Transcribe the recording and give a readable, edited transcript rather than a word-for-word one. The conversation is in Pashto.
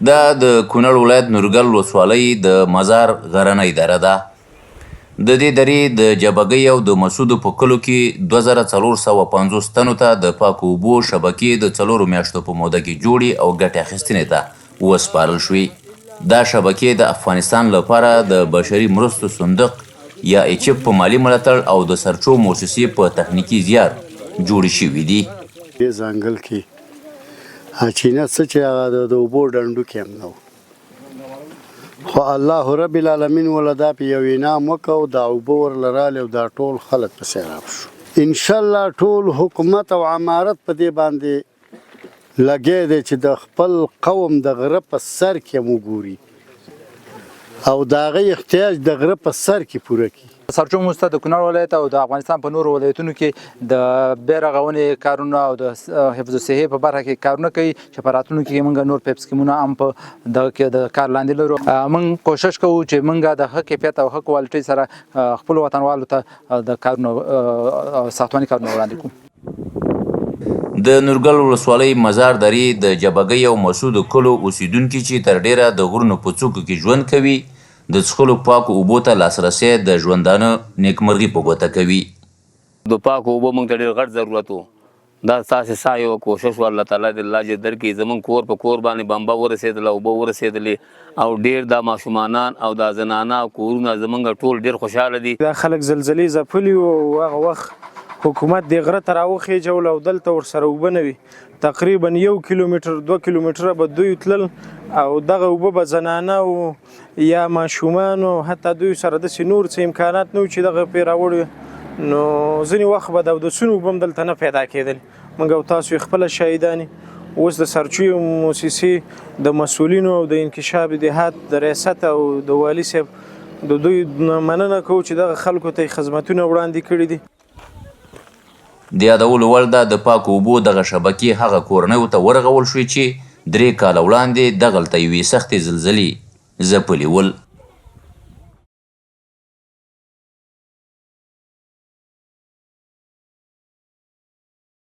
دا د کونړ ولایت نورګل ولسوالۍ د مزار غرنۍ دره ده. د دې درې د جبګۍ او د مسودو په کلو کې 2450 تنو ته د پاکو اوبو شبکې د څلورو میاشتو په موده کې جوړې او ګټې اخیستنې ته وسپارل شوې. دا شبکې د افغانستان لپاره د بشري مرستو صندوق یا ایچپ په مالي ملاتړ او د سرچو موسسې په تخنیکي زیار جوړې شوې دي. دې ځنګل کې چینه څه چې هغه د اوبو ډنډو کې هم نه و، خو الله رب العالمین وله دا په یو انعام وکړ او دا اوبه ورله رالې او دا ټول خلک په سیراب شو. انشاءالله ټول حکومت او عمارت په دې باندې لګیا دی چې د خپل قوم د غره په سر کې هم وګوري او د هغه احتیاج د غره په سر کې پوره کړي. سرچو موسته د کونړ ولایت او د افغانستان په نورو ولایتونو کې د بیا رغونې کارونه او د حفظ الصحې په برخه کې کارونه کوي چې په راتلونکي کې موږ نور پیپ سکیمونه هم په دغه کې د کار لاندې لرو. موږ کوشش کوو چې موږ د ښه کیفیت او ښه کوالټي سره خپلو وطنوالو ته د کارونو ساختماني کارونه وړاندې کوو. د نورګل ولسوالۍ مزار درې د جبګۍ او مسودو کلو اوسېدونکي چې تر ډېره د غرونو په څوکو کې ژوند کوي، د څښلو پاکو اوبو ته لاسرسی د ژوندانه نېکمرغي په ګوته کوي. د پاکو اوبو موږ ته ډېر غټ ضرورت وو، دا ستاسې سعی او کوشش وو، الله تعالی دې الله اجر درکړي، زموږ کور په کور باندې بمبه ورسېدله، اوبه ورسېدلې او ډېر دا ماشومانان او دا زنانه او کورونه زموږ ټول ډېر خوشحاله دي. دا خلک زلزلې ځپلي وو او هغه وخت حکومت دې غره ته راوخېژول او دلته ورسره اوبه نه وي، تقریبا 1 کیلومتر 2 کیلومتره به دوی تلل او دغه اوبه به زنانه او یا ماشومانو حتی دوی سره داسې نور څه امکانات نه وو چې دغه پرې راوړي، نو ځینې وخت به د اودسونو اوبه هم دلته نه پیدا کېدل. موږ او تاسو یې خپله شاهدان یو. اوس د سرچوی موسسې د مسؤلینو او د انکشاف دهات د ریاست او د والي صاحب د دوی مننه کوو چې دغه خلکو ته یې خدمتونه وړاندې کړي دي. د یادولو وړ ده، د پاکو اوبو دغه شبکې هغه کورنیو ته ورغول شوې چې 3 کاله وړاندې دغلته یوې سختې زلزلې ځپلي ول.